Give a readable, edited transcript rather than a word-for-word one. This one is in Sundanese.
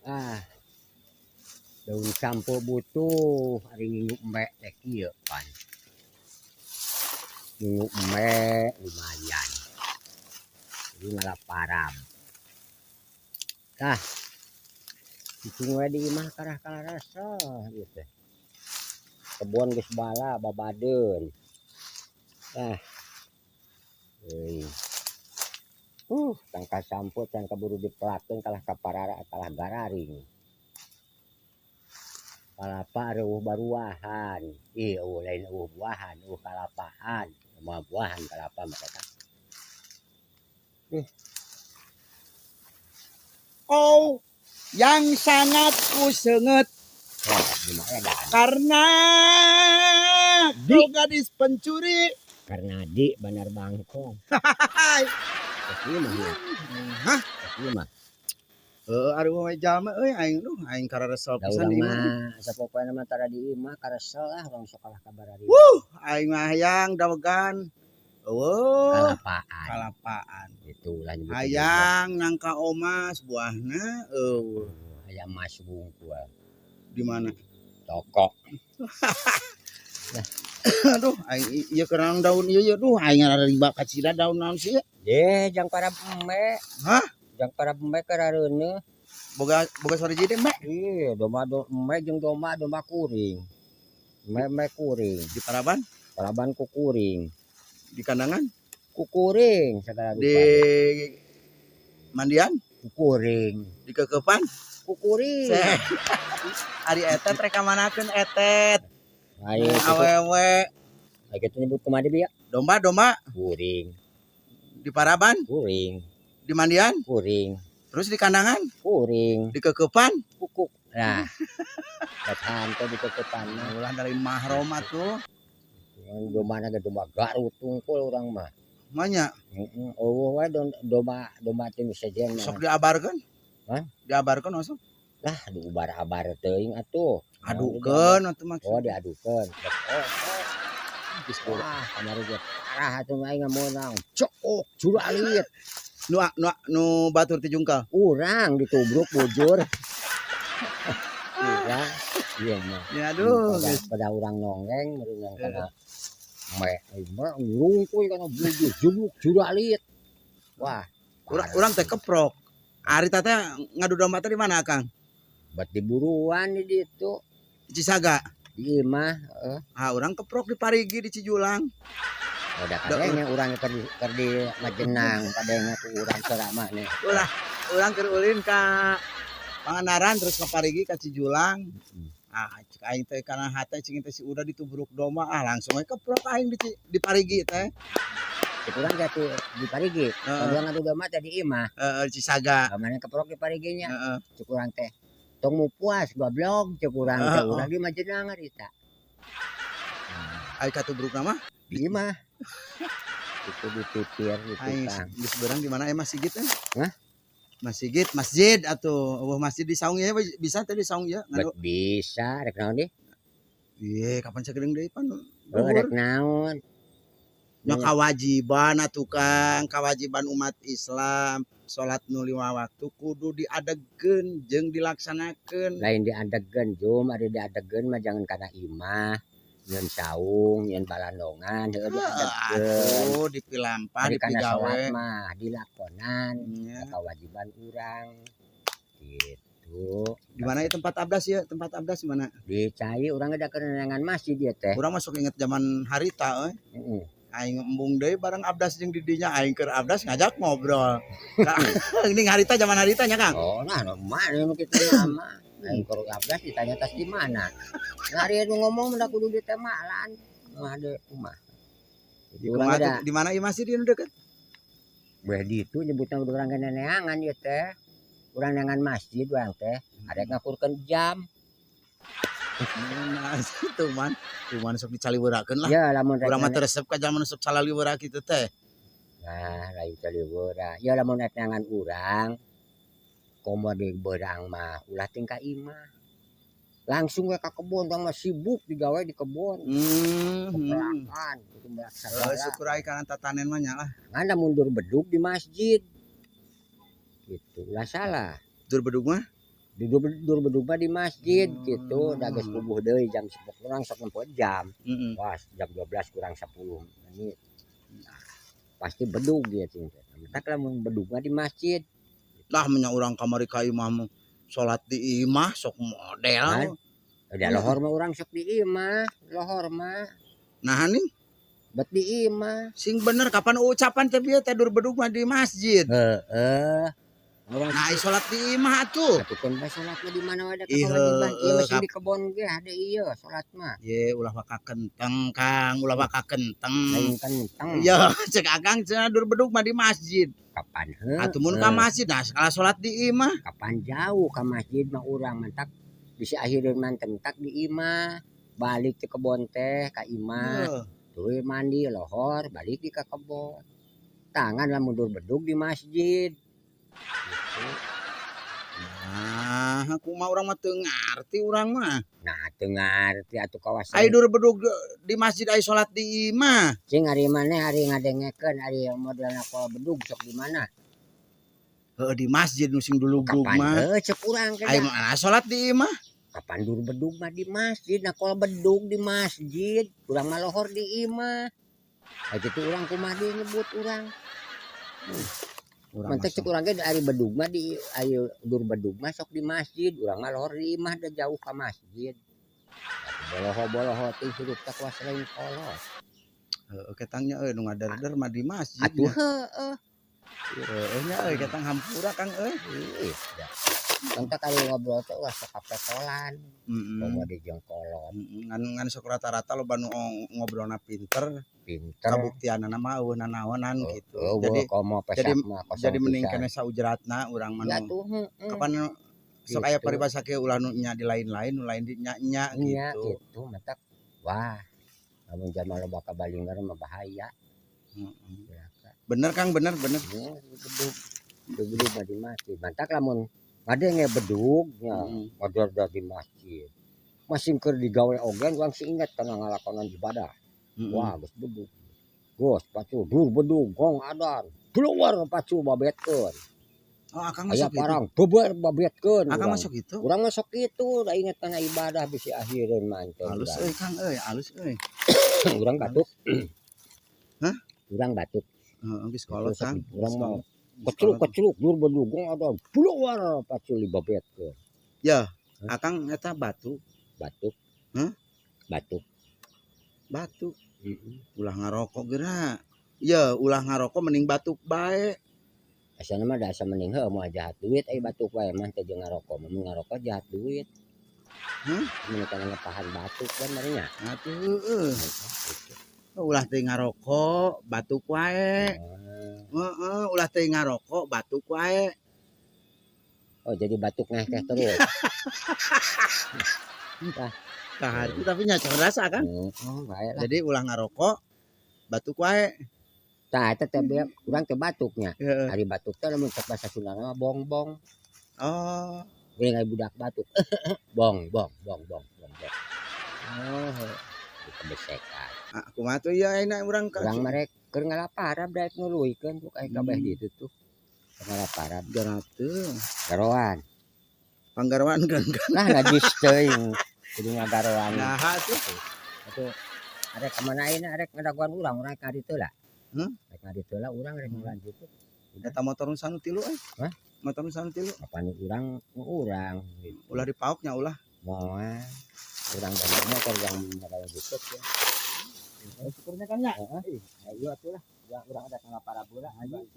Ah. Daun sampo butuh ari ngingu embe teh kieu pan. Ngingu embe lumayan. Jadi ngalaparam. Tah. Cicing we di imah karah kalarasa ieu teh. Kebon geus bala babadeun. Tah. Euy. Tangkal sampo can kaburu dipelakeun kalah kaparara kalah gararing. Kalapa eueuh baruahan. Ih, eueuh lain eueuh buahan, eueuh kalapaan. Moal buahan kalapa mah teh. Ih. Kau yang sangat ku senget Wah, ieu mah edan. Karena Di. Kau gadis pencuri. Karena di Bandar Bangkong. Hai. Teh ieu mah ieu. Hah? Teh ieu mah. Heuh, ari we jalma euy, aing duh aing kararesel Da pisan urang di imah. Mah sapopoena mah tara di imah karesel lah urang sok kalah kabar ari. Wuh, aing mah hayang dawegan. Eueuh, Kalapaan. Kalapaan. Itu lah nyebutna. Hayang nangka omas buahna eueuh. Hayang emas wungkul. Di mana? Toko. Aduh, aing ieu keur daun ieu ieu, duh aing ngariba kacida daun naon sih ieu? Ye, jang para embe. Hah? Jang para embe keur areuneuh. Boga boga sore jadi embe? Iya, domba do, embe jeung domba, domba kuring. Embe embe kuring. Di Paraban? Paraban ku kuring. Di kandangan? Ku kuring segala rupa. Di mandian? Ku kuring. Di kekepan? Ku kuring. Ari etet rek kamanakeun etet? Ayo kitu. Awewe. Ayo kitu nyebut kumaha deui ya? Domba domba. Kuring. Di Paraban? Kuring. Di mandian? Kuring. Terus di kandangan? Kuring. Di kekepan? Kukuk. Nah. Rek hantu di kekepan mah. Ulah dari mahrom atuh. Domba na ge domba Garut tungkul urang mah. Manya? Heeh, eueuh we domba domba teh nu sejen mah. Sok diabarkeun? Hah? Diabarkeun masuk? Lah, aduh ubar-abar teuing atuh. Adukeun atuh maksud. Oh, diadukeun. Oh, Geus urang. wah, kamari ge parah atuh aing ngameunang. Cok, juralit. Nu nu nu batur ti jungkal. Urang ditubruk bujur. Urang, ieu mah. Ya aduh, pada, geus. Pada urang nonggeng meureun kana me mah rungkuy kana bujur jumuk juralit. Wah, Urang urang teh keprok. Ari teh ngadu domba teh di mana, Kang? Bet diburuan di ditu. Di Cisaga. Di imah, heeh. Ah, urang keprok di Parigi, di Cijulang. Udah kadenge urang keur di Majenang, kadenge ku urang ceramah nih. Ulah, urang keur ulin ka Pangandaran terus ke Parigi ka Cijulang. Ah, cek aing teh kana hate cing teh si udah ditubruk domba, ah langsung we keprok aing di Parigi teh. Cek urang teh di Parigi. Heeh. Urang ngadu domba teh di imah. Heeh, di Cisaga. Kamana keprok di Pariginya. Heeh. Cek urang teh tong mau puas goblok cek urang teh, urang di Majenang harita. Ai katubruk mah? Di imah. Itu dipipir di Aing tukang. Geus beurang di mana masjid teh? Hah? Masjid, masjid atuh eueuh masjid di saung ieu bisa teh di saung ieu ngadu. Bet bisa rek naon deui? Ieu kapan sakedeung deui pan. Oh, rek naon? Nya kawajiban atuh, Kang, kawajiban umat Islam salat nu 5 waktu kudu diadegkeun jeung dilaksanakeun. Lain diadegkeun, Jum, ari diadegkeun mah jangan kana imah, nyeun saung, nyeun balandongan, heueuh diadegkeun. Atuh dipilampah, Ari kana dipigawe. Salat mah dilakonan, Nya. Kewajiban urang. Gitu. Di mana ya tempat abdas ya? Tempat abdas di mana? Di cai urang ge da keur neangan masjid ieu teh. Urang masuk inget zaman harita euy. Heeh. Aing embung deui bareng abdas jeung di dinya, aing keur abdas ngajak ngobrol. Ini harita zaman harita nya, Kang. Oh, nah, mana nu kitu mah. Aing keur abdas ditanya tas di mana. Ngari nu ngomong mah da kudu ditemalan. Mah de kumaha. Di Jadi urang kumaha ge da tuh? Di mana ieu masjid ieu nu deukeut? Beh ditu nyebutna urang ge neneangan ieu teh. Urang neangan masjid urang teh, arek ngakurkeun jam. Nah, tuh man, tuh man sok dicaliwerakeun lah. Ya lamun rek Urang mah teu resep ka zaman sok calaliwera kitu teh. Nah, lain caliwera. Ya lamun rek neangan urang, komo deui beurang mah ulah ting ka imah. Langsung we ka kebon, urang mah sibuk digawe di kebon. Pepelakan, kudu melak Oh, sagala. Syukur ai kana tatanen mah nya lah. Ngan lamun dur bedug di masjid. Gitu, ulah salah. Dur bedug mah? Di dur bedug mah di masjid gitu, da geus puguh deui jam 10 kurang sok nempo jam. Wah, jam 12 kurang 10 menit. Nah, pasti bedug ya cing teh. Matak lamun bedug mah di masjid. Lah, nya urang kamari ka imah mah salat di imah sok model. Kan? Udah lohor mah urang sok di imah, lohor mah. Nah, nih Bet di imah. Sing bener, kapan ucapan teh bieu teh dur bedug mah di masjid? Heeh. Urang Nah, salat di imah atuh. Atuh keun bae salat mah di mana wae da Ih, kewajiban. Ieu mah sing heeh. di kebon ge hade ieu salat mah. Ye, ulah waka kenteng, Kang, ulah waka kenteng. Lain kenteng. Ya, cek Akang cenah dur bedug mah di masjid. Kapan heuh? Atuh mun ka masjid, nah salah salat di imah. Kapan jauh ka masjid mah urang, mantak bisi akhireun mah entak di imah. Balik ke kebon teh ka imah. Heuh. Tuluy mandi lohor balik di ka kebon. Tangan lamun dur bedug di masjid. Gitu. Nah, kumaha, urang mah teu ngarti urang mah. Nah, teu ngarti atuh kawasan. Ai dur bedug di masjid, ai salat di imah. Cing, ari maneh ari ngadengekeun ari modelna pola bedug sok di mana? Heuh, di masjid nu sing dulug-dug Kapan mah. Heuh, cek urang teh. Ai mah salat di imah. Kapan dur bedug mah di masjid, nah kalau bedug di masjid, urang mah lohor di imah. Nah, kitu urang kumaha deui nyebut urang. Urang Mantak mah cek urang ge ari bedug mah di ayo dur bedug mah sok di masjid, urang mah lohor di imah da jauh ka masjid. Boloho-boloho teh hirup teh kuas lain kolot. Heuh, ketangnya euy nu ngaderder mah di masjid. Atuh heueuh. Heueuh nya euy, ketang hampura, Kang, euy. Ih, da. Mantak ari ngobrol teh ulah sok kapetolan. Heeh. Komo di jeung kolot. Ngan ngan sok rata-rata loba nu ngobrolna pinter, Pinter. kabuktianana mah euweuh nanaonan gitu. Euweuh, Jadi komo jadi pesak mah kosong jadi mending pisan. Keneh saujratna urang mah Ya nu tuh heeh. kapan sok aya Gitu. paribasa kieu, ulah nu nya di lain-lain, nu lain di nya-nya Nya gitu. Gitu matak wah, lamun jalma loba kabalingeur mah bahaya. Cilaka. Bener, Kang, bener bener. Nya bedug. Bedug mah di masjid. Mantak lamun ngadenge bedug nya ngador di masjid. Masih keur digawe oge urang sih inget kana ngalakonan ibadah. Wah, geus bedug. Geus pacu dur bedug gong adan. Keluar pacu babetkeun. Oh, Akang Aya masuk gitu. parang beber babetkeun Akang urang. masuk gitu. Urang mah sok kitu, da inget kana ibadah bisi akhireun mah teh Halus urang. Euy, Kang, euy, halus euy. Urang batuk. Hah? Urang batuk. Heeh, geus kolot, Terus Kang. urang Geus mah kolot. Geus kecluk kolot. Kecluk dur bedug gong adan keluar pacu dibabetkeun. Ya, Hah? Akang eta batuk. Batuk. Hah? Batuk. Batuk. Heeh. Ulah ngarokok geura. Ya, ulah ngarokok mending batuk bae. Asana mah da asa mending heuh moal jahat duit ai batuk wae mah teh jeung ngarokok. Mun ngarokok jahat duit. Hah? Mun kana ngepahan batuk kan meureun nya. Atuh heueuh. Gitu. Ulah teh ngarokok, batuk wae. Oh. Heeh, ulah teh ngarokok, batuk wae. Oh, jadi batuk ngekeh terus. Tah. Tah, itu tapi nya cerdas, Akang. Oh, bae lah. Jadi ulah ngarokok, batuk wae. Tah, eta teh urang teh batuknya. Heeh. Ari batuk teh lamun cek bahasa Sunda mah bongbong. Oh. Geuning aya budak batuk. Bong bong bong bong bong bong. Oh, heuh. Kebesekan. Ah, kumaha tuh ieu ayeuna urang ka Urang mah rek keur ngalaparab daek nuluykeun ku aya kabeh ditu tuh. Keur ngalaparab. Garap teu. Garoan. Panggaroan kan. Lah, najis teuing. Kudu ngagaroan. Nah, tuh. Atuh arek ka mana ayeuna, arek ngadagoan urang, urang ka ditu lah. Hah? Rek ngaditu lah urang rek lanjut tuh. Eta motor nu sanu tilu euy. Hah? Motor nu sanu tilu. Kapan urang nu urang gitu. Ulah dipaoknya ulah. Moal. Urang da motor yang modal gitu ya. Syukurnya kan ya. Heeh. Ayo atuh lah. Urang urang ada ngalaparab heula. Ayo.